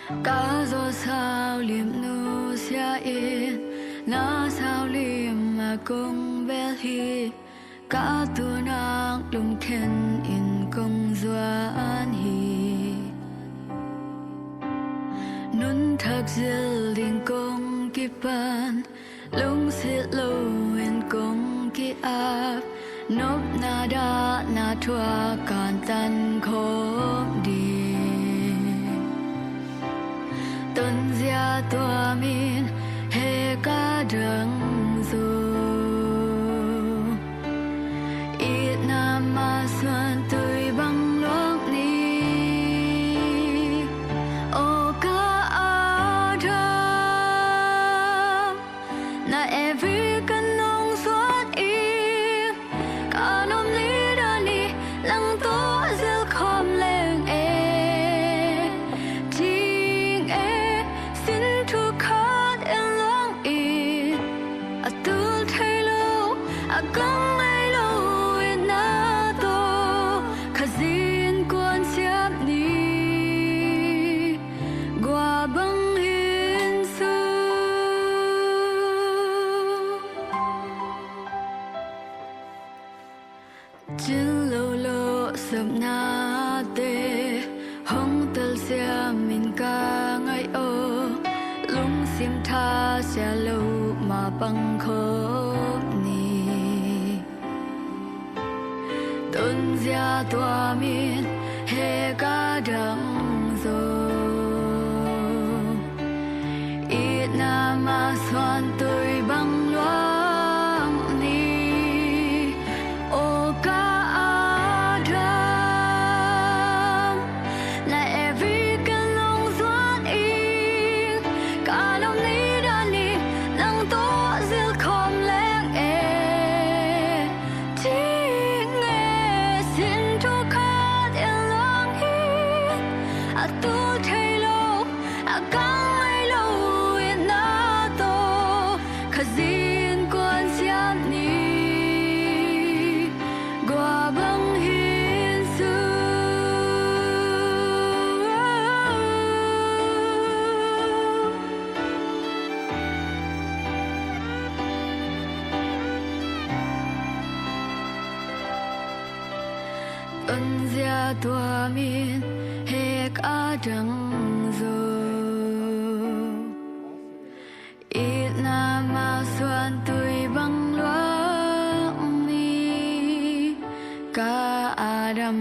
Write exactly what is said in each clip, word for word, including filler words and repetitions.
Ka zawsau lim nusia in na sau lim a kong bel hi. Ka tunak lungkhen in kong zuan hi. Nunthak zil ding kong kipan, lungsit lo in kong ki-ap. Nopna dahna thuak kan tan khawm ding. Tonzia tua min he ka dang zo. Itna masuan tui bang luang ni. O ka Adam, na every ka nong suan i. Ka nuam ni dan i nang tawh zil khawm leng e. Ding e, sin thu khat in luang i. A tul thei lo, a kang ngai lo itna tawh Khazih innkuan siam ni. Gua bang hin su. Cin lo lo sapnate hong telsiam in ka ngaih aw. Lungsim thasia lo mah pang khawm ni. Tonzia tua min he ka dang zo. Itna masuan tui bang luang ni. O ka Adam, na every ka nong suan i. Ka nuam ni dan i nang tawh zil khawm leng e. Ding e, sin thu khat in luang hi. A tul thei lo, a kang ngai lo itna tawh Khazih innkuan siam ni. Gua bang hin su. Tonzia tua min he ka dang zo. Itna masuan tui bang luang ni. Ka Adam.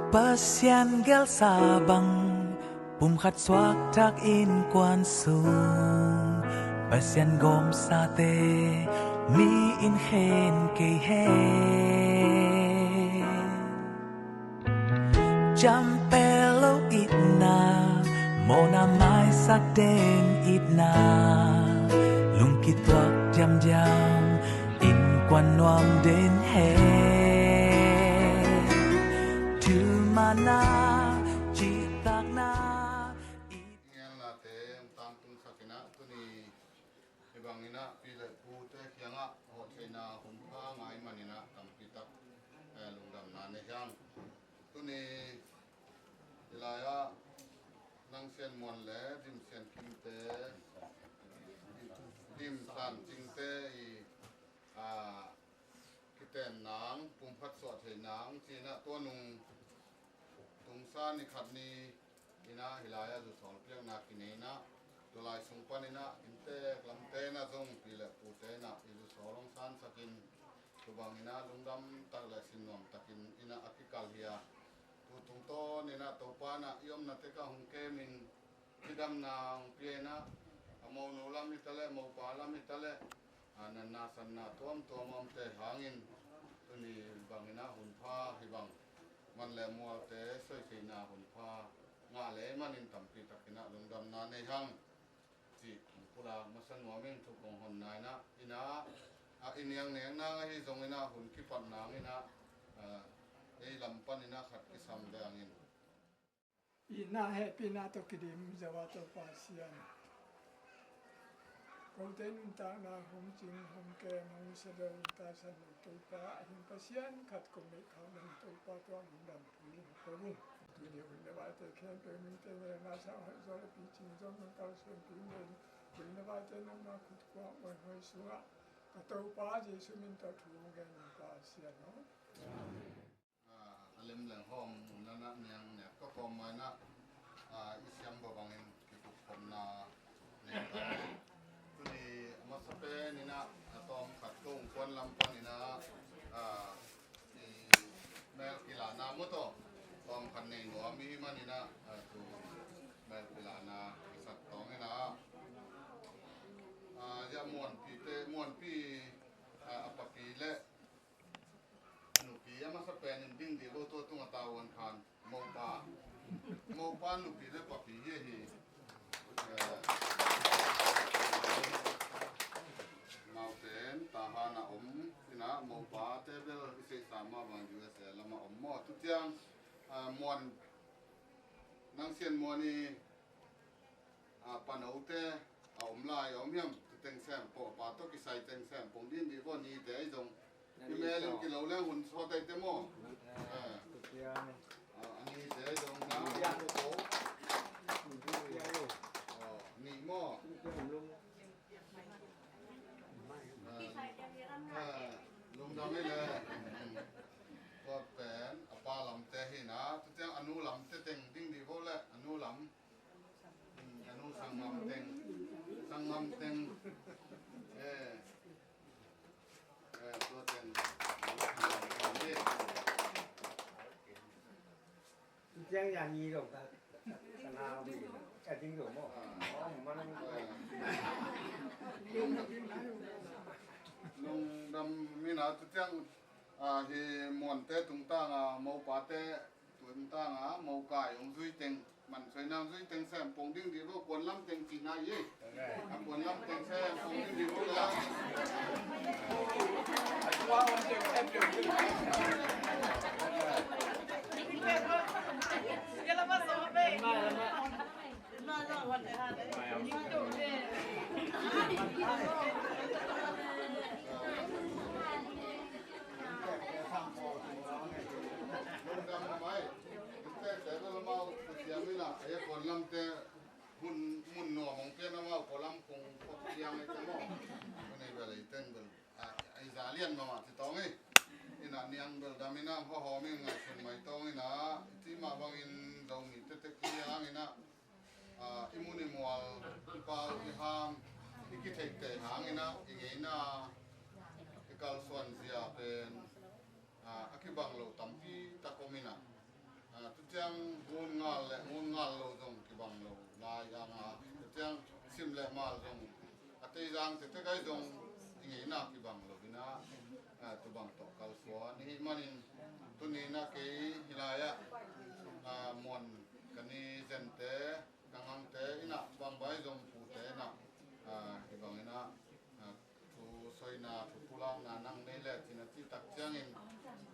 Pasian gelsa bang pumkhat suakthak innkuan sung Pasian gawmsate mi in khen kei hen. Ciampel lo itna, mawhna maisak den itna, lungkituak diamdiam innkuan nuam den hen. Thumana, citakna, it- Ngelnate hong tangtungsak in ah tuni hih bangin ah pi le pute kiangah hawhtheihna hun pha ngai manin ah tampi tak, eh, lungdamna nei hi hang. Tuni hih lai-ah Nang Sian Muan le Dim Sian Kimte, Dim San Cingte i, ah, kiten nang, pumkhat suah thei nang, ci-in ah tua nung tungsa ni khat ni in ah hih lai-ah zu sawl piakna kinei in ah, tua lai sung panin ah inntek lamte in ah zong pi le pute in ah i zu sawl hong sansak in, tua bangin ah lungdam tak le sinnuam takin in ah a kikal hi a, tu tungtawn in ah Topa in ah i omna tek ah hong kem in, cidamna hong pia in ah, a monu lam hi ta leh, mopa lam hi ta leh, a natna sanna tuamtuam a omte hangin tuni bangin ah hun pha hih bang Man le mualte soitheihna hun pha ngah le manin tampi takin ah lungdamna nei hang. Cih pulak masa nuam ing. Thu kong honna in ah, in ah, a i niang nek nang ahi zongin ah hun kipat nangin ah, a, ei lam panin ah khat kisam veng in. Itna hehpihna tawh kidim zaw a Topa Pasian, kote nuntakna hong cing hong kem hong sia lo taisan lo Topa, a hing Pasian khat kong neih khak ding Topa, tua lungdam thu ko ung. Tuni hun le vaite khempeuh mite ngelna sang hoih zaw le picing zong nong kalsuanpih in, hun le vaite nangma khut kuang muanhuai sungah ka Topa Jesu min tawh thu ngen ung Pasian aw. A, a lem leng hawm unana niang nek ka kawm maina, a, i siam ba bangin kikupkhopna nei ta. Tuni a masa pen in ah, a tawm khat ko ung kuan lam pan in ah, a, i mel kilana maw taw, tawm khat nei nuam i hih man in ah, a, tu mel kilana i sak tawng in ah, a, ya Muanpi te, Muanpi, a, a papi le a nupi a masa pen in ding dih lo, tua tung a ta uan khan mopa, mopa nupi le papi hi ahi. Eh, mau pen Tahan a om in ah, mopa te bel i seihsa mah bang U S A lam a om maw. Tutiang, ah, Muan, nang Sian Muan i, a, panote a om lai a om hiam? Tu teng sem pong, pa tawh kisai teng sem pong din dih vo, nite ahi zong. I mel in kilo leng hun sawt ai te maw? Eh. A, a nite ahi zong na. Aw, nih maw? Eh, eh, lungdam i le. Tua pen a pa lamte hi na, tutiang a nu lamte teng ding dih vo le, a nu lam. Mm, a nu sanggam teng. Sanggam teng. Eh. Eh, tua teng. Tiang ya ni lo ta. Ka na wi. Ka ding lo mo. Ah. Oh, man. Eh. Lungdam i na, tutiang, ah, hi Muante tungtang a, mopate tungtang a, mokai ong zui teng. Man soi nang zui teng sem pong ding dih lo, kuan lam teng cihna hi. A kuan lam teng sem pong ding dih lo la. Lungdam mai. Ute te bel amau Pasian in a, ei kuan lamte hun mun nuam hong pian amau kua lam kong kok piang ei te maw. Hun ei bel ei teng bel, a, ei za lian mahmah ci tawng ei. In a niang bel dam in a hawhawm in ngaihsun mai tawng in a, i cih mah bangin Zomite tek hi hang in a, a, i mun i mual, i pau i ham, i kitheihtheih hang in a, i ngeina, i kalsuan zia pen, a, a kibang lo tampi tak om in a, a, tutiang ngun ngal le ngun ngal lo zong kibang lo lai ang a, tutiang sim le mal zong a teizang tete kai zong i ngeina kibang lo in a, a, tubang tawh kalsuan i hih manin tuni in a kei hi lai ah, a, Muan ka ni zente, ka ngangte in a bang bai zong pute in a, a, hih bang in a, a, thu soina, thu pulakna nang nei le cin a cih tak ciangin,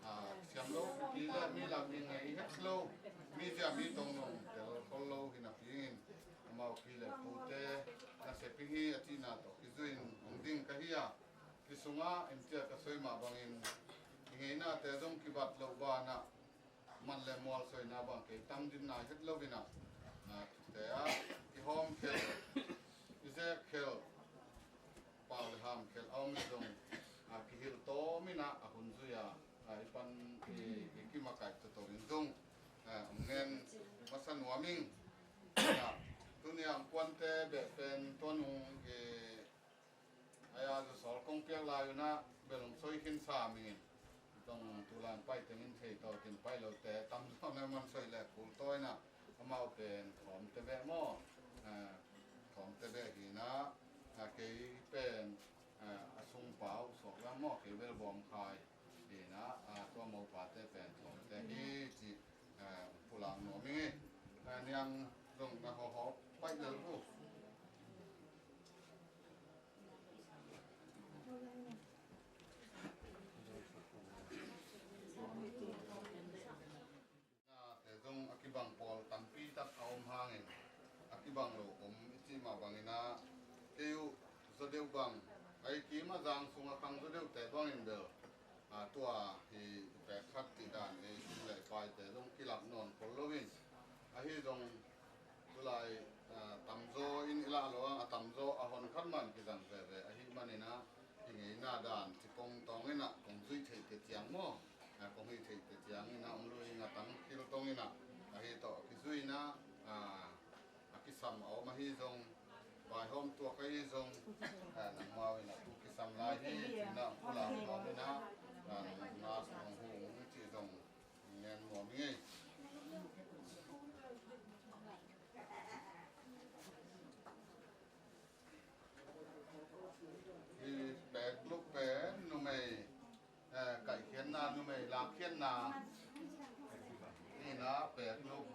a, siam lo pi le mi lak ding ngei het lo, mi zia mi tong nong tel khol lo hi napi in, amau pi le pute nasep hi a cihna tawh kizui in hong ding ka hi a, hi sungah in cia ka soi mah bangin i ngeinate zong kibat loh banah, man le mual soina bang kei tam din nai het lo in a, a, tute a, i hawm khel, i zek khel, pau le ham khel a om le zong, a, kihilh tawm in a, a hun zui a, a, i pan i, i kimakaih toto in zong, a, om ngen masa nuam ing. A, tuni a kuante beh pen tua nung, e, Aya, zu sawl kong piak lai un a, bel hong soi khin sa mingin. Zong tulan pai tengin thei tawh tin pai lote, tam zaw na man soi le kul tawi na, amau pen thawmte beh maw? Ah, thawmte beh hi na, ah, kei pen, ah, a sung pau suak lam maw, kei bel bawm khai hi na, ah, tua mopate pen thawmte hi ci. Nge, na niang zong na hawhawh paih lel uh. Nate zong a kibang pawl tampi tak a om hangin a kibang lo om i cih mah bangin ah kei uh zaw deuh bang a i kim a zang sung a khang zaw deuhte bangin bel a tua hi pek khat cih dan ei sim le paite zong kilak nawn khol loin ahi zong tulai a tamzaw in i lah lo ang a tamzaw a hon khat man kizang veve ahi manin ah i ngeina dan cipong tawngin ah kong zuih theihte ciang maw? A kong hih theihte ciangin ah om lui ngatang khil tongin ah ahi tawh a kizuina a a kisam a om ahi zong vaihawm tuak ahi zong a nangmau in ah tu kisam lai hi cin ah pulak nuam in ah a nang ngas nong hung cih zong ngen nuam i ngei. Hi pek luk pen numei eh, kaihkhiatna numei lakkhiatna ina pek luk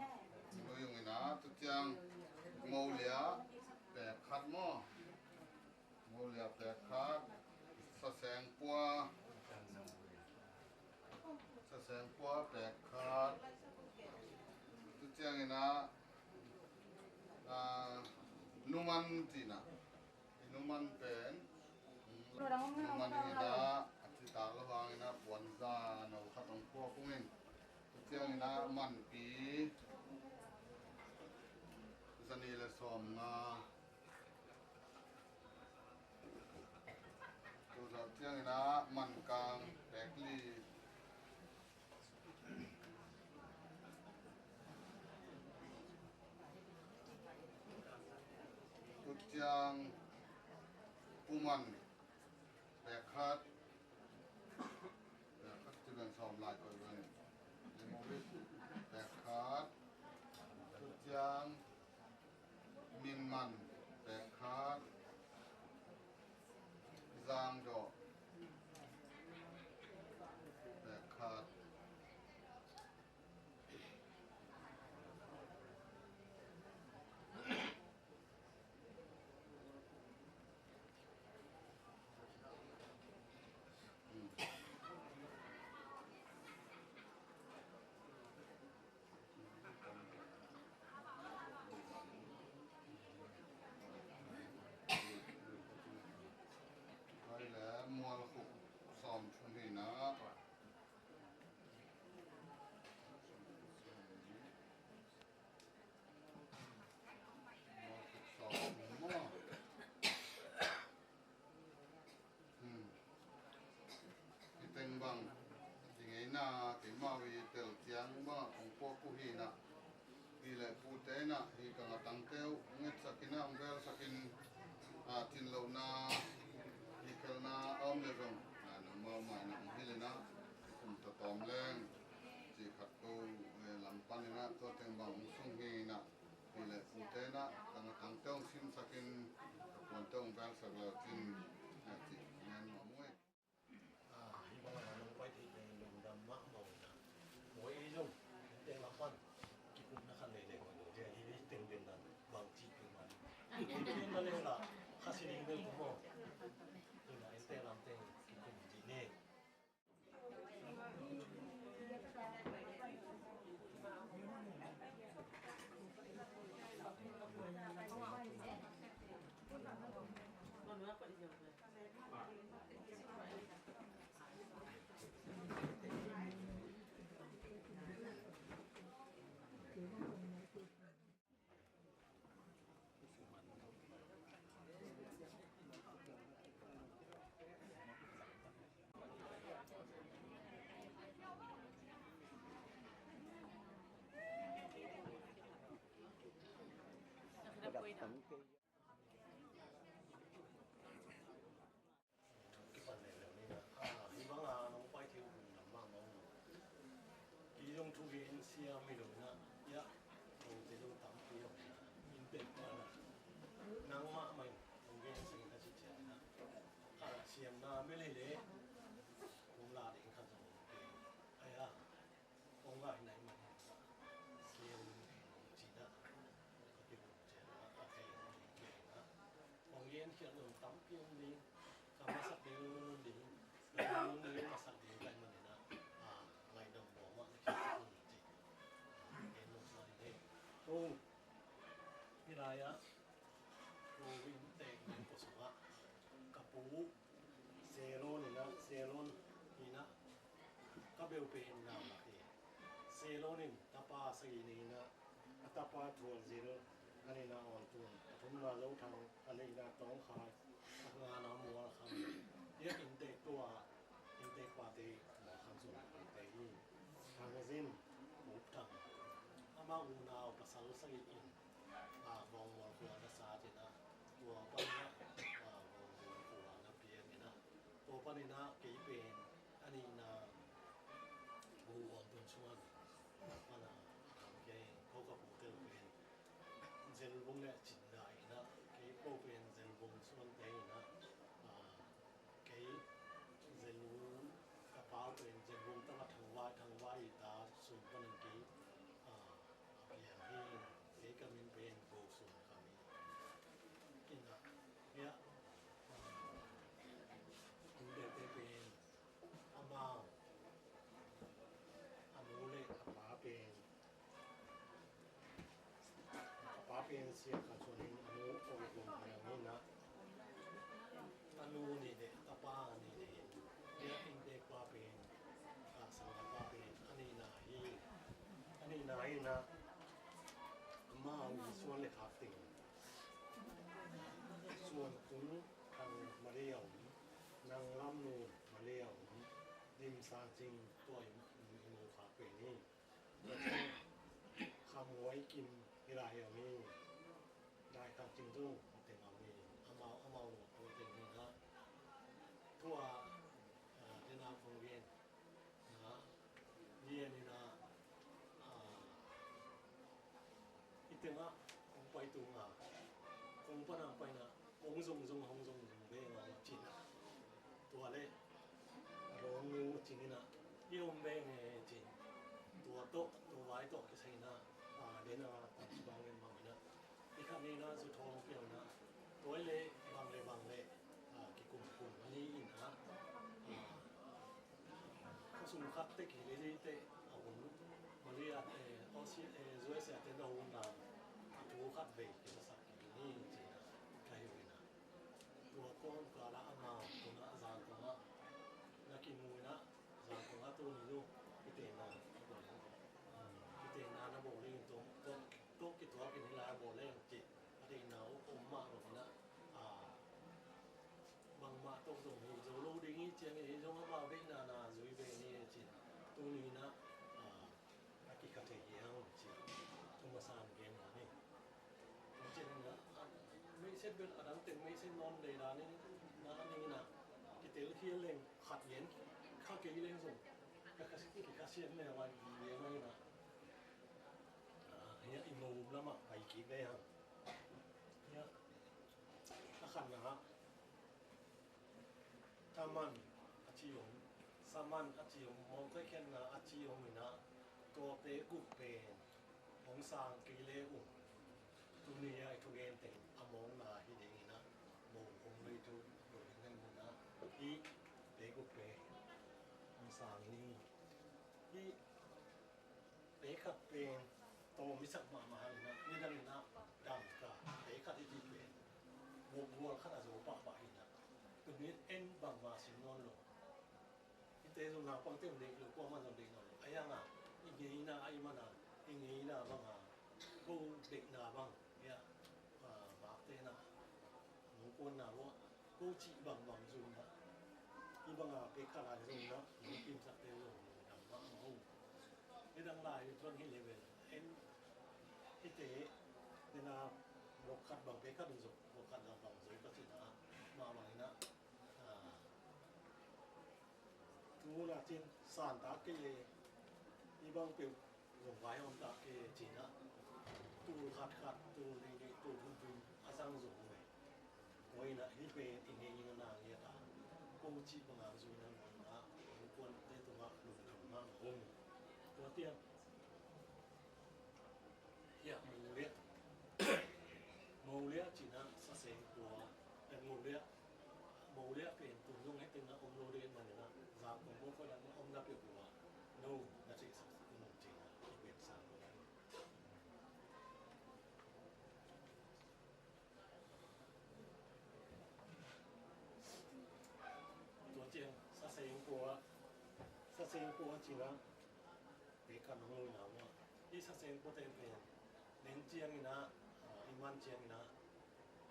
nui ung ina tu ciang molia pek khat maw? Molia pek khat, saseng pua, saseng pua pek khat. Tu ciang ina a numan cihna i numan pen numan hi ina a citak lo hang ina puanza no khat hong pua kungin tu ciang ina manpi zani le sawm nga. Tuzat ciang ina mankang pek li. Tut ciang puman pek khat. Pek khat ci ben sawm lai koi ben. Pek khat. Tut ciang Minman pek khat. Zangdawh pek khat. Koi le mual khuk sawm thum hi na. Mual khuk sawm thum maw? Hmm. Hi teng bang i ngeina keimau i tel ciang bangah kong puak uh hi na. Pi le pute na hi ka ngatangte uh ngetsakin a hong velsakin a tinlohna hi khelna a om le zong a nangmau mai na hong hilh ina kum tawtawm leng cih khat ko lam panin ah tua teng bang hong sung hi na. Pi le pute na ka ngatangte hong simsakin ka puante hong velsak le cin a cih ngen nuam uh hi. Hi bangah nong pai theih pen lungdam mahmah uh hi na. Mawi ei zong teng lam pan kipumna khat leilei mawi lo hi. Hi teng pen dan bang cih pen mah hi. Pen na leng la kha sining bel kum maw. Hi na en teng lam teng kipum cih ni. Kipan leuleu ni na. Ah, hi banga nong pai thei uh lungdam mahmah uh. Kei zong thugen siam hi lo na. Ya, nong te zong tampi om na. Min pek pa na. Nang mahmah in nong gen sing na ci ciang na. Ah, siam na mel hi le. Kong la ding khat zong. Ai a. Kong la hi na hi man. Siam. Pi um ding, ka masak ding, um ding, ka um ding, masak ding, ka iman ina, a, ngaidam bawm ah, na kisak un ci. A, en lo suan in hei. Ko, hih lai ah, ko in tek ding ko sungah, ka pu, Selon ina, Selon ina, ka beu pen na lak hi. Selon in tapa sagih nei ina, a tapa Thualzil, a nihna Awn Tun, a thumna Zo Thang, a nihna Tawng Khai, a ngana Mual Kham. Hih inntek tua, inntek pate Mual Kham Suan Kham te hi. Thang Zin, Up Thang. Amau unau pasal sagih in, a, Vawngmual khua na sat ina, tua pan ina, a, Vawngmual khua na piang ina, tua pan ina kei pen a nihna Pu Awn Tun Suan pan a, kei ko ka pu tel pen Zelvung le Cindai ina, kei ko pen Zelvung Suan te ina, a, kei Zelvung ka pau pen Zelvung tang a Thangvai, Thangvai ta sum pan in kei, a, a piang hi, kei ka min pen Go Suan Kham hi. Ina, hia, a, in deuh te pen amau, a nu le a pa pen, a pa pen Sia Kha Suan in, a nu Awi Gum Hiang ina, a nu nih le a pa nih le in, hia inntek pa pen, a, sanggampa pen a nihna hi. A nihna hi ina, amau in Suan le Khak Ting, Suan Kung Thang Maria um, Nang Lam Nu Maria um, Dim Sang Cing tua i, i, i mu khak pen hi. Kham Ngoi Kim hi lai om hi. Dai Kham Cing zong teng om hi. Amau, amau lo tua teng hi na. Tua, a, dena kong gen. Na, ni a ni na, a, i tengah kong pai tung a, kong pan a pai na, kong zong zong, hong zong zong ve nga ma cin a. Tua le, a lawng nu cin ina, i om ve nge cin. Tua tawh, tua vai tawh kisai na, a, den a, tan sibang ngen bang ina. I khat ni na, zu thawng piang na, tua le, bang le, bang le, a, kikum kum, a ni ina, a, Khua sung khat te kile ding te a hun. Maria te, Australia te, U S A te na hun na. A thu khat vei kila sak kile ni ci na. Ka hi ina. Tua kong kala ama tuna zan kong a. Na kimu ina zan kong a tu ni lu. Kite na. Kite na na bowling to. To, to kituak in hila bowling ci. A te na u om ma ro na. A, bangmah tawh zong hi zo lo ding hi ciang hi zong amau deihna na zui ve ni ci. Tuni na, a, a kikha thei hi hang ci. Tuma san gen na ni. Ciang na, a, meisen bel a dang teng meisen non dei na ni na ni na. Kitel khial leng khat yen kha kei leng zong. Ka kha, kikha sian ne wan hi ve mai na. A, hia i mo lamah pai kik ve hang. Hia. A khatna ah, Taman a ci om, Saman a ci om, mawngkhaikhiatna a ci om ina, tua pe guk pen hong sang kei le uh. Tuni a i thugen teng a mawngna hi ding ina, mawng hong lei thu lo ding nai muna, hi pe guk pen hong sang ni. Hi Pei khat pen tawm i sak mahmah hang ina, nidang ina dam ka, pei khat i cih pen mukbual khat a zo pahpah ina. Tuni en bangmah sim nawn lo. Hite zong naupangte zong deih lo, kuamah zong deih nawn lo. A hiang a, i ngeina a i man a, i ngeina bang a, ko deihna bang, hia, a, makte na, nungkuanna lo a. Ko cih bangbang zui na. Hih banga pek khat lai zui na. Hih kimsakte zui na. Dang mah a hong. Hih dang lai zui tuan hih level. En hihte nena lok khat bang pek khat zui. Lok khat bang bang zui ka cih na. Mah bang hi na. Ah. Tu na cin san ta ke ye. Hih bang pek Zong vai om ta ke cina. Tul khat khat, tul nih nih, tul thum thum a zang zo ve. Tua ina hih pen i ngeina nang nge ta. Ko cih banga zui nang nang na, kuan te tunga lungdam na om. Tua tiang. Hia, mo lia. Mo lia cina sa seng tua. Mo lia. Ule a pen tun zong hei teng na om lo ding manin ah, Zangkong mawk hoih lam na om na peuh uh ah, no na cihsak in cihna i piaksa lo. Tua ciang saseng pua, saseng pua cina te kan hong luina uh ah, i saseng pua te pen neng ciangin ah, i man ciangin ah,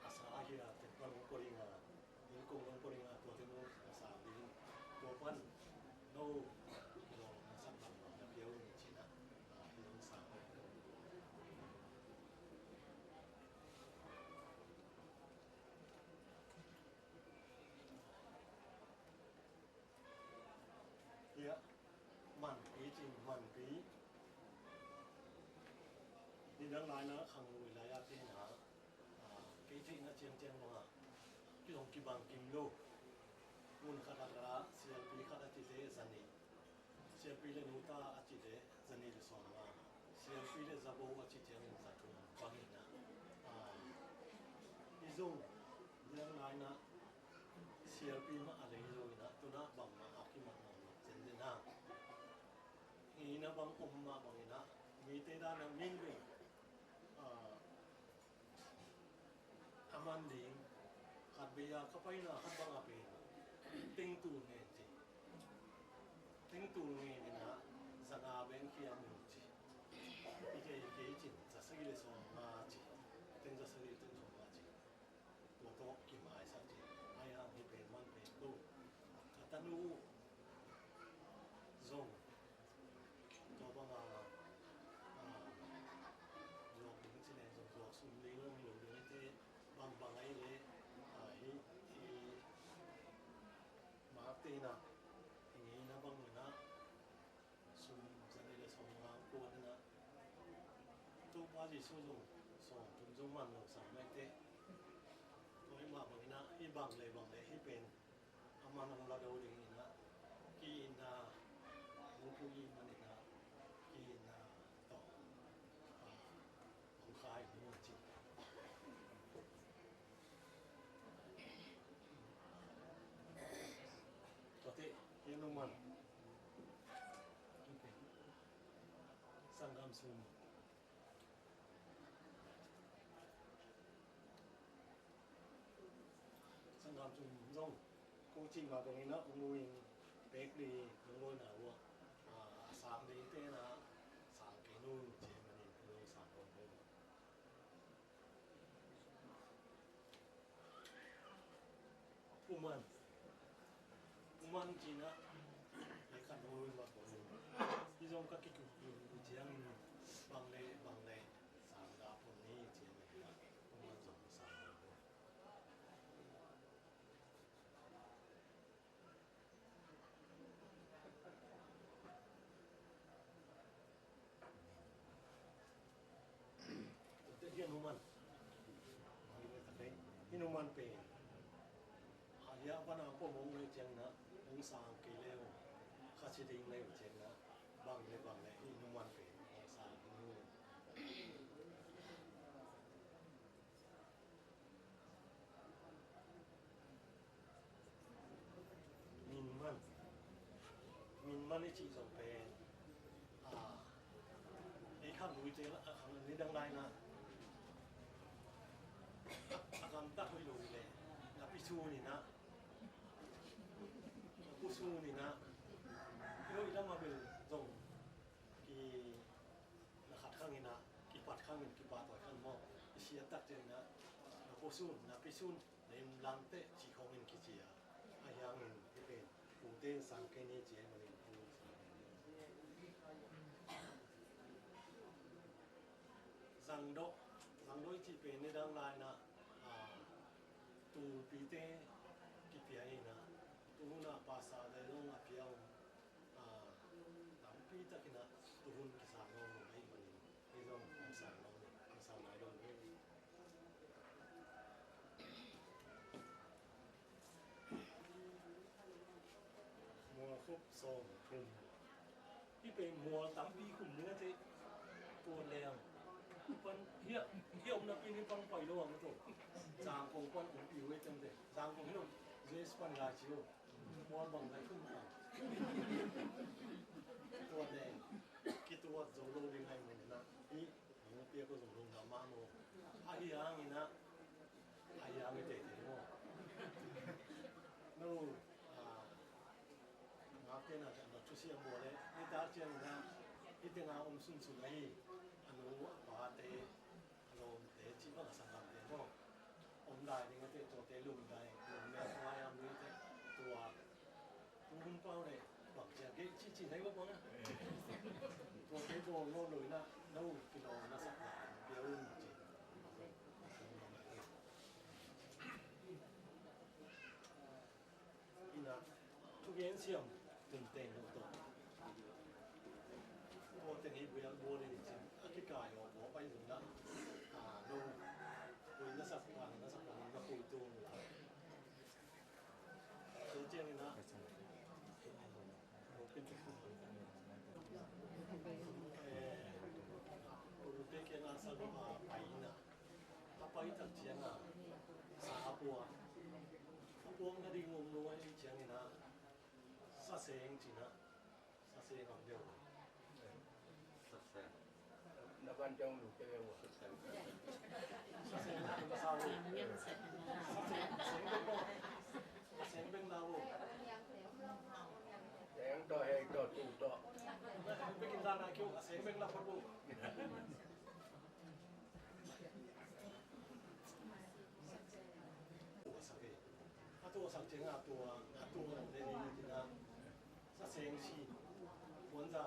a sa ahi a, temple hong pua ding a, innkuan hong pua ding a, tua teng hong a sa ding. Tua pan no, no na sak lam na pia un cina, a, hi hong sa. Hiah manpi cin, manpi. Nidang lai-in ah khang lui lai-a te in ah, a, kei theihna ciangciang bangah kizong kibang kim lo. Mun khat ah sialpi khat a cite zanih, sialpi le nuta a cite zanih le sawmnga, sialpi le zabo a ci ciangin zathum bangin ah, a, i zong nidang lai-in ah sialpi mah a lei lo in ah, tu-in ah bangmah a kimat nawn lo zenzen a. Hih in ah bang om mah bangin ah, mite dan a min bei, a, a man ding, khat bei a ka paina khat bang a pen teng tul ngen ci. Teng tul ngen in ah, za nga beng khia mun ci. I kei, i kei cin za sagih le sawmnga ci. Teng za sagih, teng sawmnga ci. Tua tawh kimaisak ci. Ai hang hih pen man pen ko. Ka tanu zong tua bang a, a, zuak ding ci leng zong zuak sum ding lo, mi lo ding te bangbang ai le, a, hi, hi, mak te in ah, hi ngeina bang in ah, sum zanih le sawmnga kuan in ah, Topa Jesu zong sawmthum zong man lo sang mai te. Tua hi mah bang in ah, hi bang le bang le hi pen a man hong la do ding in ah, ki-itna, hong ki-it man in ah, ki-itna tawh, a, hong khai hong ci. Tua teh, hi numan. Sanggam sum. Sanggam sum zong ko cih mah bangin ah, hong ui in pek li hong luina uh ah, a, sang ding te in ah sang kei nu ci manin hong ui sang kei nu. Uman. Uman cina, le khat hong ui mah bangin, hi zong ka kikup uh ciangin bang le bang le sang dah pun ni ci manin ah, uman zong sang dah pun. Tua teh hi numan. Hi numan pen, a, hi a pan a pom hong lei ciangin ah, hong sang kei leu, kha ci ding leu ciangin ah, bang le bang le hi numan pen hong sang hi nu. Min man. Min man i cih zong pen, a, ei khang luite la, a, khang nidang lai-in ah, a, a gamtat hoih lo hi leh, na pi sun in ah, na pu sun in ah, i hoih lam a bel zong ki, na khat khang in ah, kipat khang in, kipahtawi khang maw, i siat tak ciangin ah, na pu sun, na pi sun, na inn lam teh cih khawng in kici a, ahi hangin hih pen pute in sang kei ni ci ahih manin pu in sang kei ni. Zangdawh, zangdawh i cih pen nidang lai-in ah, a, tulpite kipia in ah, tu hun ah pastor te zong a pia om, a, tampi takin ah tu hun kisang nuam lo ahih manin, hi zong hong sang nuam lo, hong sang nai lo. Mual khup sawm thum. Hih pen mual tampi khum ding a, teh. Puan leng. Pan hiah, hiah om napi ni pan pai lo ang tawh. Zangkong pan om pi uh ei teng teh. Zangkong hi lo. Jesu pan lai ci uh. Mual bang lai khun ta. Tua ne, kituat zo lo ding lai mun na. I, i piak ko zo lo na ma mo. A hi ang ina. A hi ang i te te mo. No, ah, ngak te na, na thusia mo le. Ni ta ciang na. I te nga om sun sun a hi. A nu, a pa te. Lawmte cih bang a sanggamte maw? Om lai ding a teh tuate lum lai, lum mel tuai a mi teh tua. Tu hun pau le bang cia gei cih cih lai bang a. Tuate bawl lo lo ina, no kilawm na sak lai, bia un cih. Ina, thugen siam tun teng lo tawh. Aw teng hi buai buai ni cin, a kikai aw, aw pai zong na. A, no. Buai na sak pan, na sak pan, na pui tung. So ciang ina. Eh, ute ke na sa lo a pai na. A pai tak ciang a, sa a pua. A puang na ding om lo a hi ciang ina, sa seng cina, sa seng ang deuh. Sa seng. Na ban ciang lu ke wa. Sa seng na sa lo. Sa seng, seng deuh lo. Sa seng beng la lo. Seng to hei to tu to. Beng la na kiu, sa seng beng la ko tu. A tuasak ciangin a tua, a tua le ni tina sa seng si puanza.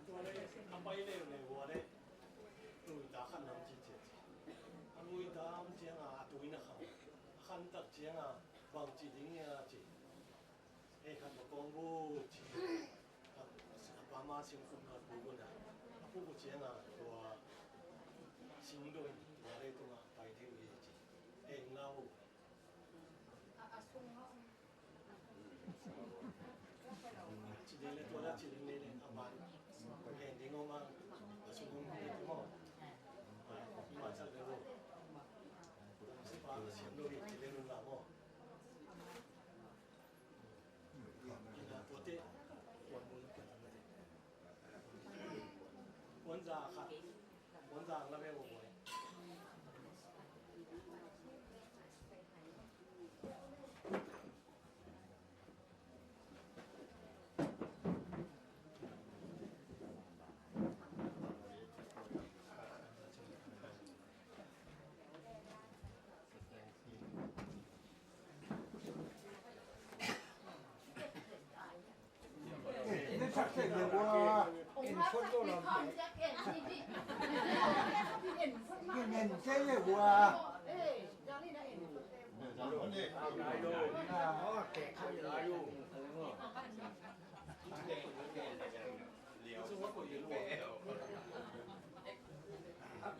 Tua le a pai leuleu ua le, lui ta khan lam ci ciat. A lui ta om cianga a tui na khang, a khan tak cianga bang ci ding a ci. Hei khat va kawng bu ci. A, a pa ma singkung khat bu bu na. A pu bu cianga tua singdoi tua le tunga pai thei uh hi ci. Hei lau. A, a sung a um. Ci ding le tua la ci ding le le a ban. Hei ding om a. A sung om le tu mo. A, i ban sa le lo. Sipa a siam lo hi ci le lo la mo.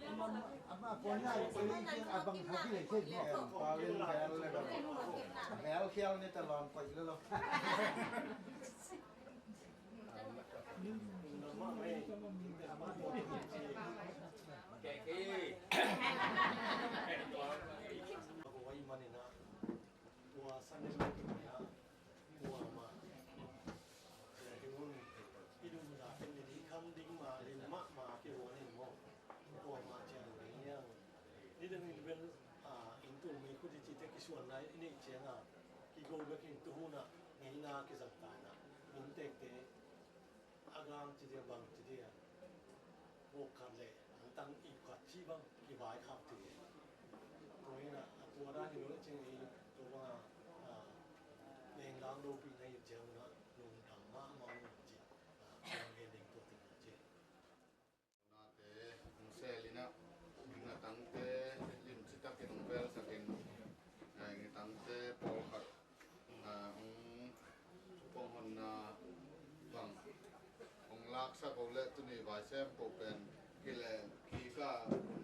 Ama, ama, puan lai, puan lai, a bang khat hi leh, bel khial ni ta lawm, poi lo lo. Tua sa ne mai ki maya, tua ma. Tua hi un, i dum da pen ni kham ding ma, lim ma ma ki wan in mo. Tua ma cia lu ding yang. Ni dang in bel, a, in tu mi khu di ci te ki suan lai, i nei cia nga. Ki go bek in tu hu na, ngei na ki zang ta na. Min tek te. A gang ci dia bang ci dia. Buk khat le, an tang ip khat ci bang, i vai khak ci dia. Tua hi na, a tua dan hi lo le cing i, tua bang a, a, leng lang lo pi na i ciang na, lung tang ma ma lo ci. A, tua nge ding tua ting ci. Na te, hong sel ina, ngatang te, lim ci tak in hong bel sak in, ngatang te, pawl khat. Haksa ko le tuni vaisem ko pen kile kika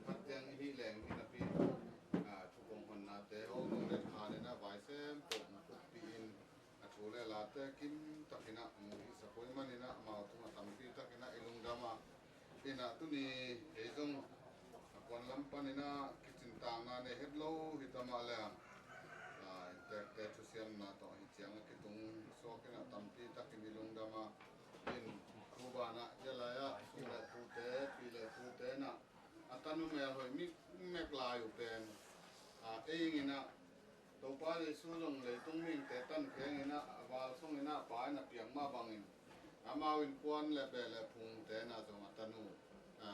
khat tiang ihi leng hi napi, a, thu kong honnate ho nung let kha le na vaisem ko na kutpi in a thu le late kim takin a mu hi sa koi manin a mau tuma tampi takin a i lungdam a. Ina tuni hei zong a kuan lam panin a kicin tangna nei het lo hi tama le a, a, intekte thusiamna tawh hi ciang a kitung suakin a tampi takin i lungdam a. In khu banah, cia lai-ah, su le pute, pi le pute na a tanu mel hoih mikmek lai uh pen, a, ei ingin ah, Topa Jesu zong leitung mihingte tan khengin ah, a val songin ah, Pa in a piak mah bangin, amau innkuan le beh le phungte na zong a tanu, a,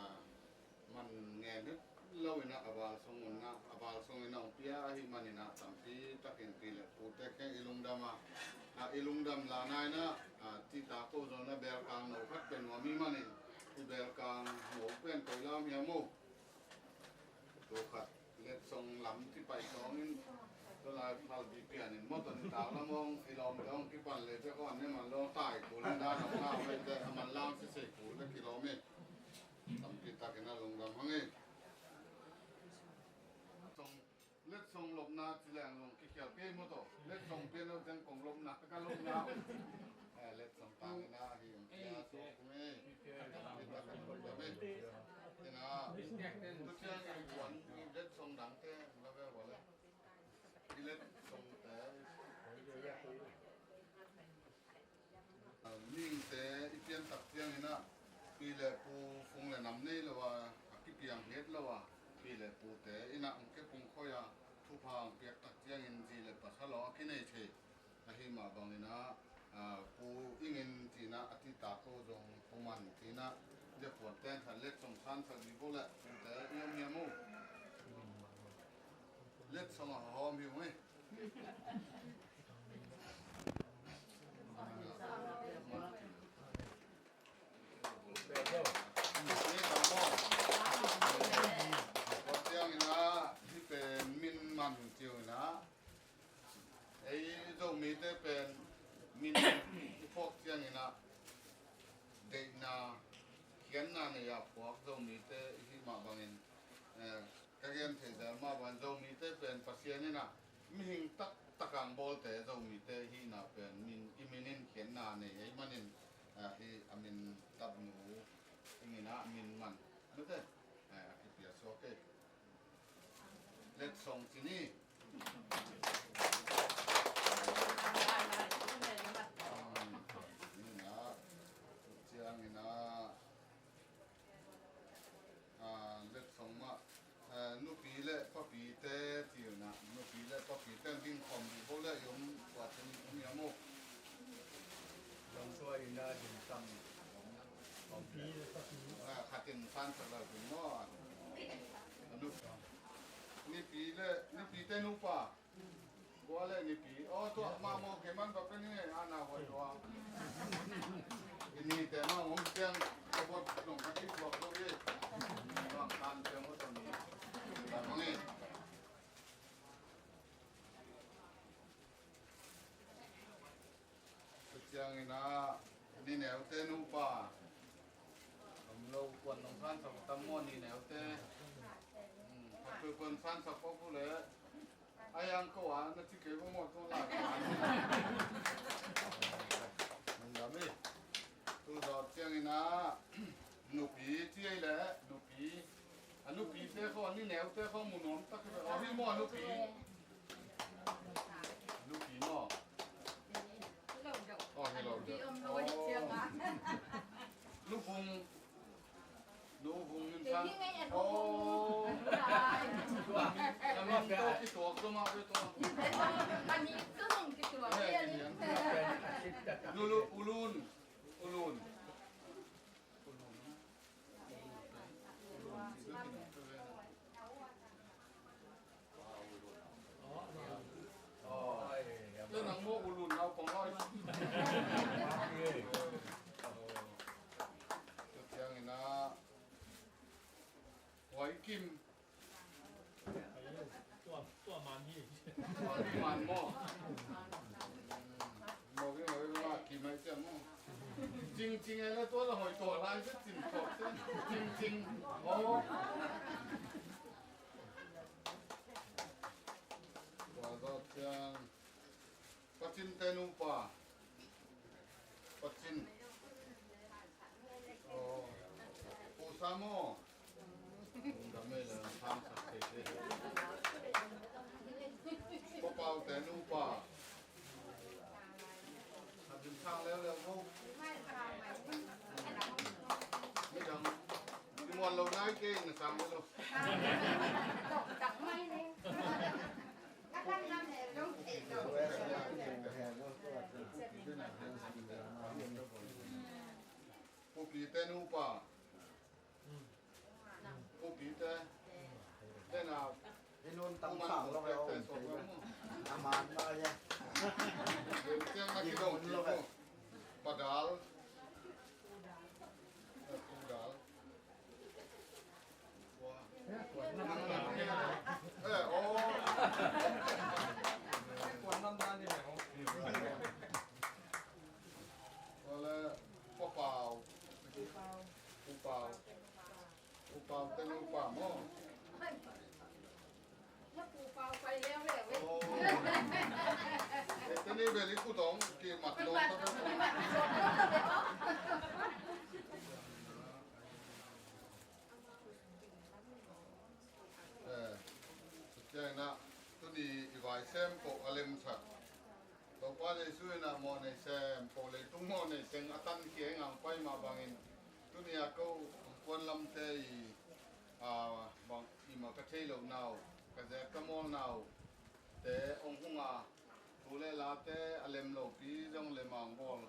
man ngen het lo in ah a val song un ah, a val song in ah hong pia ahih manin ah tampi takin pi le pute kheng i lungdam a, a, i lungdam lana in ah, a, cita ko zong na belkang no khat pen nuam i manin i belkang no pen koi lam hiam uh. Tua khat letsong lam kipai sawngin tua lai phalbi pianin mawtawn tau lamawng i lawmte hong kipan le pek aw an ne man lawng tai kul in dan hong ngau mete a man lang sisei kul le kilawm i. Tampi takin a lungdam hang e. Song, letsong lopna ci leng zong kikhial kei maw tawh. Letsong pian lo teng kong lopna, ka lopna. Eh, letsong tangin a hi ong kia so kum e. Tampi takin a lungdam e. Ina, tu ciang i kuan i letsong dangte, la ve wa le. I letsongte. Mihingte i piantak ciangin ah, pi le pu fung le nam nei lo a, a kipiang het lo a, pi le pute in ah hong kepung khoi a, thupha hong piaktak ciangin zi le pasal aw a kinei thei. Ahi mah bangin ah, a, pu ingin cin ah a cita ko zong pu man cin ah, zia puan ten khat letsong sansak zi bo le pute i om hiam uh. Letsong a hawm hi ung e. Ciangin ah, hi pen min man ciu in ah, ei Zomite pen min i phawk ciangin ah, deihna, khiatna nei a phuak Zomite i hih mah bangin, eh, ka gen thei zel mah bangin Zomite pen Pasian in ah mihing taktak ang bawlte Zomite i hihna pen min, i min in khiatna nei ei manin, ah, hi a min tapnu ingin ah min man mite, eh, a kipia suak ei. Letsong ci ni. Ni na, ciangin ah, ah, letsong mah, eh, nupi le papite ci uh na, nupi le papite ding khawm dih bo le i om tua cin i om hiam uh. Lawng tua in ah ding tam. Nupi le papi. Ah, khatin sansak lo ding maw. A nu, nipi le, nipite nupa. Gua le nipi. Aw, tua mah maw, kei man va pen hi, a na huai lua. I nite mah hong piang, ka bot nong ka kituak lo hi. Bang kan piang maw tua ni. Bang hi. Tua ciangin ah, ni neute nupa. Om lo kuan nong sansak tam maw ni neute. Hmm, khat kuan sansak pah uh le. A yang ko a na ci kei maw maw tua lai. Nong dam hi. Tu zawh ciangin ah, nupi ci ei le, nupi. A nupite khaw, a ni neute khaw mu nuam tak hi ve. Aw, hi maw a nupi? Nupi maw? Aw, hi lo deuh. Aw. Luvung. Luvung in sang. Aw. Ka min tawh kituak tua mah ve tua. Ka min tawh kituak. Eh, ka min. Lulu, Ulun. Ulun. Tua nang maw Ulun naupang lai. Tua ciangin ah Huai Kim. Tua, tua man hi. Tua man maw. Maw, maw, maw, Kim ai ciang maw. Cingcing e le tua la hoi tua lai se cin tua se cingcing. Oh. Tua zawh ciang Pacin te nupa. Pacin. Oh. Pu Sam aw. Lungdam ei le, sang sak thei thei. Pa Pau te nupa. A din sang leuleu mo. Midang. Di muan lo nai kei na sang leuleu. Pu Pi te nupa. Pu Pi te. Te na. Hi nun tam khang lo ve om te ve. Aman ma ya. Tiang na kidong lo ve. Padal. Padal. Eh, oh. Wala, Pa Pau. Pu Pau. Pu Pau te nupa maw. Oh. Eh, te ni bel i kut hong kimat lo. Eh, tua ciangin ah, tuni i vai sem ko a lemsak Topa Jesu in ah mawhnei sem ko, leitung mawhnei teng a tankhia i ngah pai mah bangin, tuni a ko puanlamte i, a, bang i mah ka thei lohna uh, ka zek ka mawlna uh te hong hung a, thu le late a lem lopi zong le mangbawl,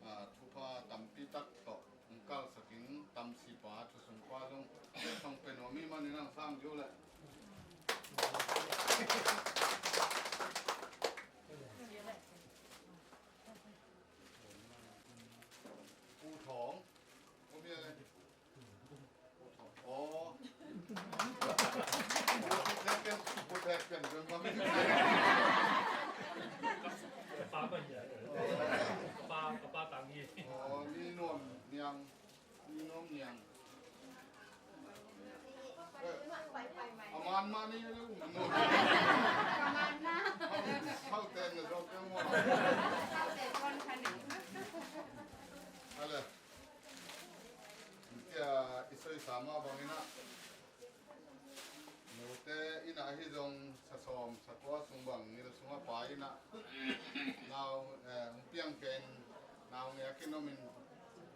a, thupha tampi tak tawh hong kalsak in, Tamsipa thusungpa zong song pe nuam i hih manin hong sang dih uh leh. Pu Thawng. Pu Thawng. Aw. Pu Thawng pian, Pu Thawng pian, Pu Thawng pian. Pa ban ya. Pa, pa tang hi. Aw, ni nuam niang. Ni nuam niang. Eh, a man ma ni le um nuam. A man na. Hau ten na zok ke mo. Hau ten kon khan ni. Ale. Tia i soi sama bangin ah. Nute in ah ahi zong sa sawm sa kua sung bang ngil sung a pa in ah nau, eh, hong piang pen nau nge a kinom in,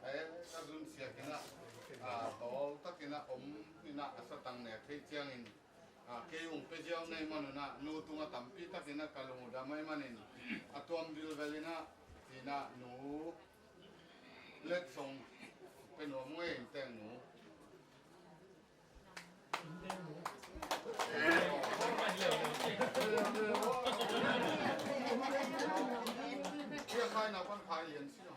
eh, a zun siak in ah, ah, tawl tak in ah om in ah a satang nek thei ciangin, ah, kei hong pe ziau nei man un ah nu tung a tampi tak in ah ka lung uh dam ahih manin a tuam vilvel in ah, in ah nu Letsong pe nuam ngei in teng nu. Tia khai na pan khai lian si lo.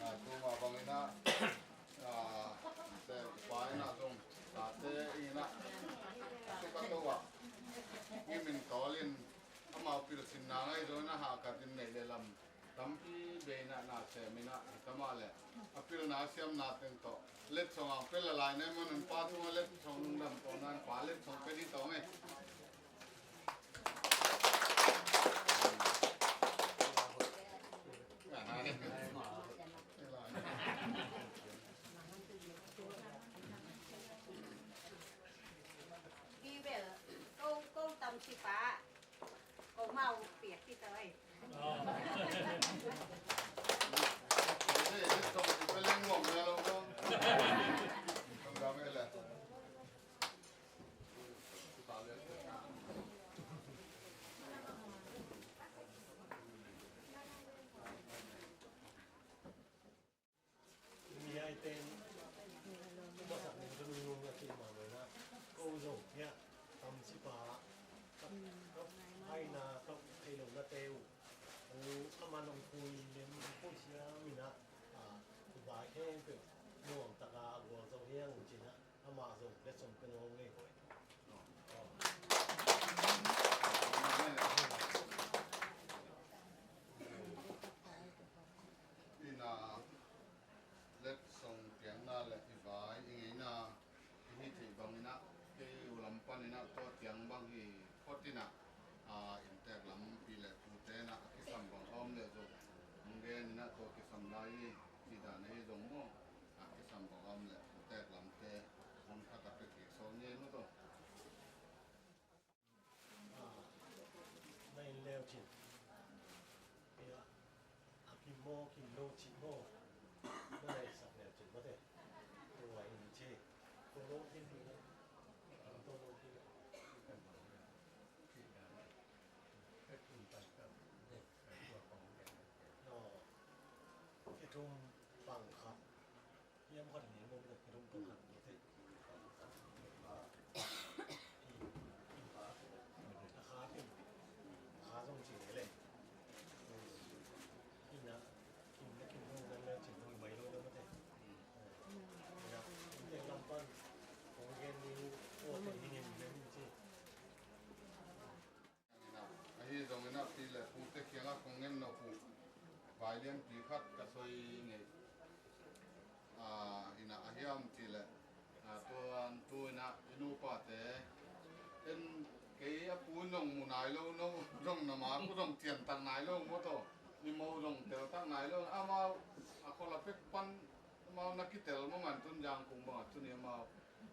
Ah, tu ma bang ina, ah, te pa ina zong, ah, te ina. Tu ka tu wa. Ngimin tolin, amau pilsinna ngai zong ina ha ka din nei le lam. Tampi bei na na sem ina, tama le. A pilna siamna teng tawh. Letsong ang pel a lai na man un pa tunga letsong lungdam tawh nan pa letsong pe di tawh nge. Bibel, ko, ko Tamsipa. Ko mau piak kita ai. Ni ai ten, masak ning ka nungnung a kei mah loi na, ko zong hiah Tamsipa, ka, ka haina, ka thei lo na te uh, a man ong kui lem, kui siam ina, a, Dubai khempeuh nuam taka a gual zo hiang cina, amah zong letsong pe nuam ngei koi. Kisam lai i, ci dan ahi zong maw, a kisam bang a om leh putek lamte hun khat a pia kik sawm ni maw taw. Na in leu cin. Pia a kim maw, kim lo cin maw. Na na in sak leu cin maw te. Tua in ci. Tua lo cin ni. Tua lo cin. Kitum pang khat. Hiam khat ni mong dek kitum pang khat ni te. A kha kim. Kha zong cing le. Ina kim le kim zong zan le cing zong mai lo le mate. Ina kim te lam pan. Kong gen ni. Ua te ni ni ni ci. Ahi zongin ah pi le pute kiangah kong ngen nop uh vai lianpi khat ka soi ngei. Ah, inah a hiam cih leh, ah, tuan tu inah i nupate en kei a pu in zong mu nai lo, no zong na ma ku zong cian tak nai lo maw taw, i mo zong tel tak nai lo, amau a khol a pek pan amau na kitel mawk man tun Zangkung bangah tuni amau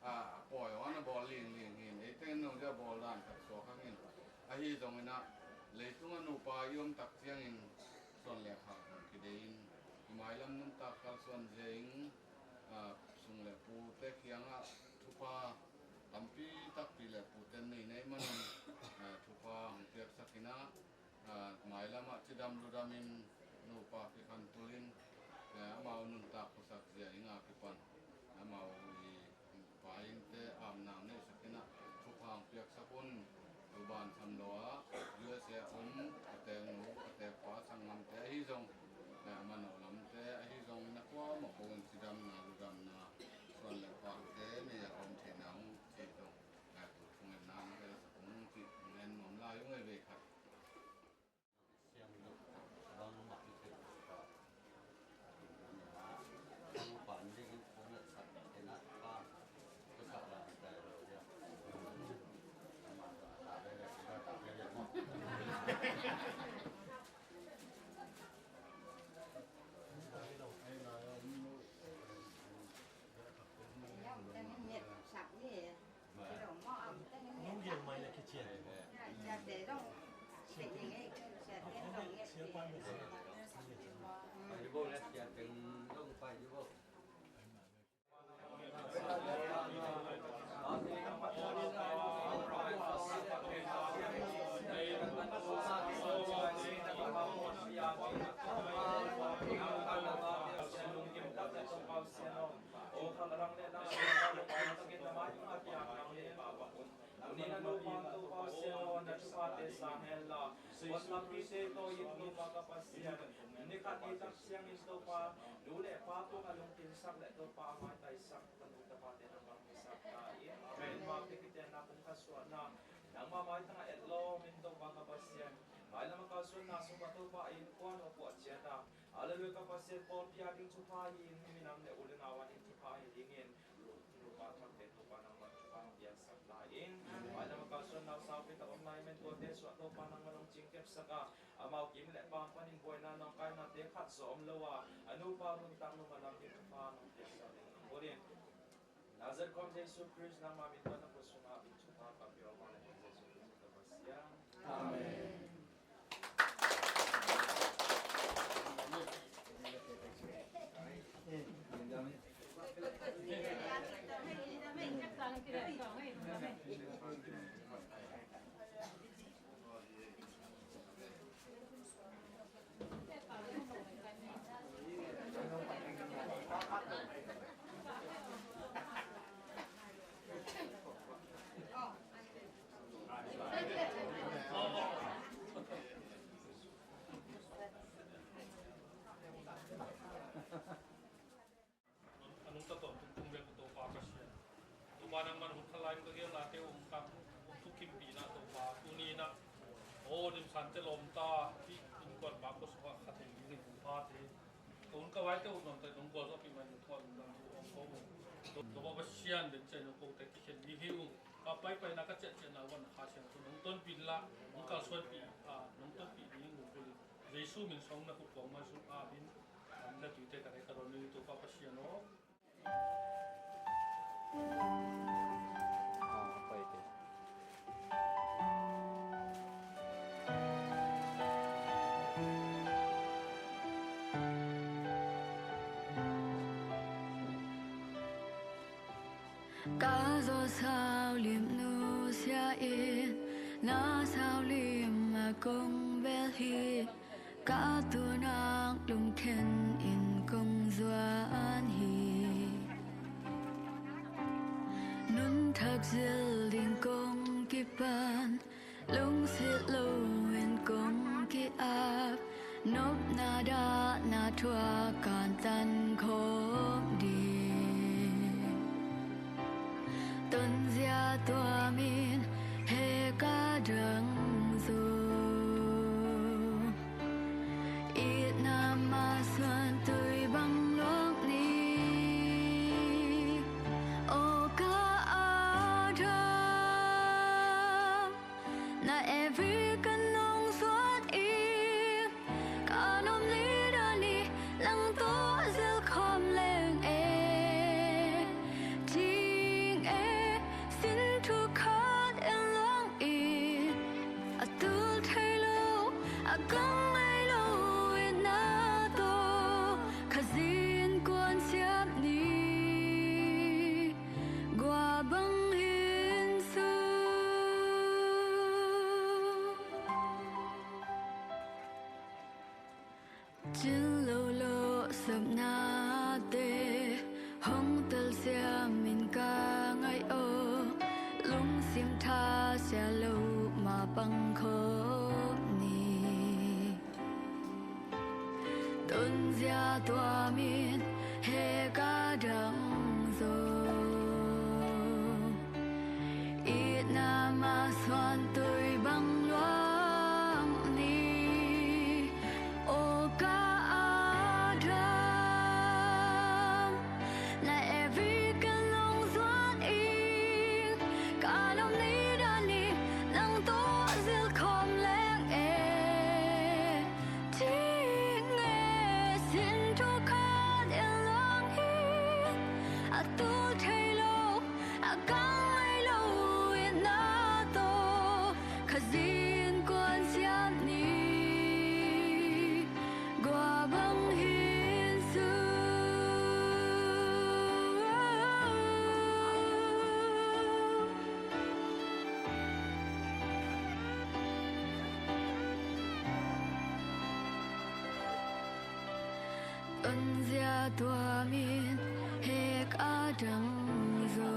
a pawi aw na bawl lingling hin, eite in nong zia bawl dan khat suak hangin. Ahi zongin ah leitung a nupa i om tak ciangin suan le khak hong kidei in, i mailam nuntak kalsuan zia in, a, sung le pute kiangah thupha tampi takpi le pute nei nei manin, a, thupha hong piaksak inah, a, mailamah cidam ludamin nupa kikhan tulin, a, amau nuntak khuasak zia ing a kipan amau i pa innte apna neihsak inah thupha hong piaksak un. Tuban sam lo ah U S A a om a teknu a tekpa sanggamte ahi zong, a, manawh lamte ahi zong na kuamah ko in cidamna ludamna suan le pakte nei a om theihna ung cih zong, a, tu thungetna na helsak ung cih ngen nuam lai ung ei vei khat. Tuni na nupa Topa Pasian aw, na thuphate sang hen la, guan lampite tawi in Topa ka Pasian, ni khat ni tak ciangin Topa, nu le pa tungah lungkimsak le Topa a maitaisak, ka nu ka pate nangmah hong hisak ta in. Amen. Mate kitenna pumkhat suahna nangmah maitangah etlawm in Topa ka Pasian, mailam a kalsuanna sungah Topa innkuan hong puah ciat a, Halleluia, ka Pasian pawlpi a ding thupha hi in, minam le u le nau a ding thupha hi dingin, nupa thakte Topa nangmah thupha hong piaksak lai in. Mailam a kalsuan nau saupi tak om lai men tuate suah Topa nangmah hong cingkepsak a, amau kim le pam panin buaina nawngkainate khat zawh om lo a, a nupa nuntak nungah lam ding thupha hong piaksak ding hong bawlin. Nazareth khawm Jesu Khrist nangmah min tawh na khut sungah min thupha ka pia aw, mah le Jesu Khrist ka Pasian. Amen. A nungta tawntung tung bek uh Topa Pasian. Topa nangman hun khalai in ka gel late um kang, um thukimpihna Topa, tuni inah aw nimsante lawmta, hih innkuan pa khuasungah kha thei dingin hun phate, ka hun ka vaite uh nuamte nong gualzawhpih manin tua lungdam thu hong ko uh. Topa Pasian, den ciang nong kote kikhen ding hi ung. Ka paipaina ka ciahciahna uh van Kha Siangtho nong tonpih inla, nong kalsuanpih, a, nong tonpih ding uh. Jesu min sung na khut kuang man sung a min Ka zawsau limnu sia in na sau lim a kong bel hi. Ka tunak lungkhen in kong zuan hi. Nunthak zil ding kong kipan, lungsit lo in kong ki-ap. Nopna dahna thuak kantan khawm ding. Tonzia tua min he ka dang zo. Itna masuan tui bang luang ni. O ka Adam, na every ka nong suan i. Ka nom ni dani nang tawh zil khawm leng e. Ting e, sin thu khat en luang i. A tul thei lo, a kang ngai lo itna tawh Khazin kuan siam ni. Gua bang hin su. Cin lo lo sapnate hong telsiam in ka ngaih aw. Lungsim tha sia lo ma pang khawm ni. Tonzia tua min he ka dang zo. Itna masuan tui bang luang ni. O ka Adam, na every ka nong zuan ing. Ka nom ni dani nang tawh zil khawm leng e. Ting e, sin thu khat en luang hi. A tul thei lo, a kang ngai lo itna tawh Khazin kuan siam ni. Gua bang hin su. Tonzia tua min he ka dang zo.